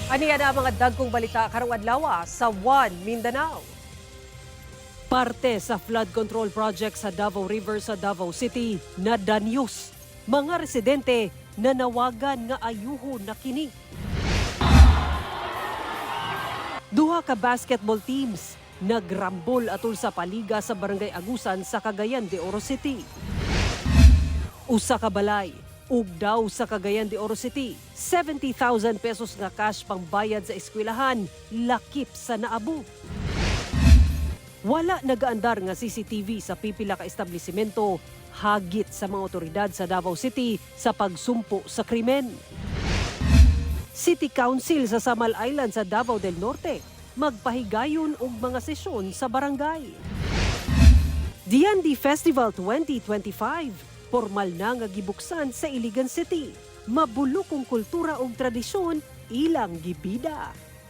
Aniya na ang mga dagkong balita karong adlaw sa One Mindanao. Parte sa flood control project sa Davao River sa Davao City na danyos. Mga residente nanawagan nga ayuhon na kini. Duha ka basketball teams nagrambol atol sa paliga sa Barangay Agusan sa Cagayan de Oro City. Usa ka balay ug daw sa Cagayan de Oro City, 70,000 pesos nga cash pangbayad sa eskwelahan lakip sa naabo. Wala nagaandar nga CCTV sa pipila ka establishmento, hagit sa mga otoridad sa Davao City sa pagsumpo sa krimen. City Council sa Samal Island sa Davao del Norte magpahigayon og mga sesyon sa barangay. Diyandi Festival 2025 formal na nga gibuksan sa Iligan City. Mabulokong kultura ug tradisyon ilang gibida.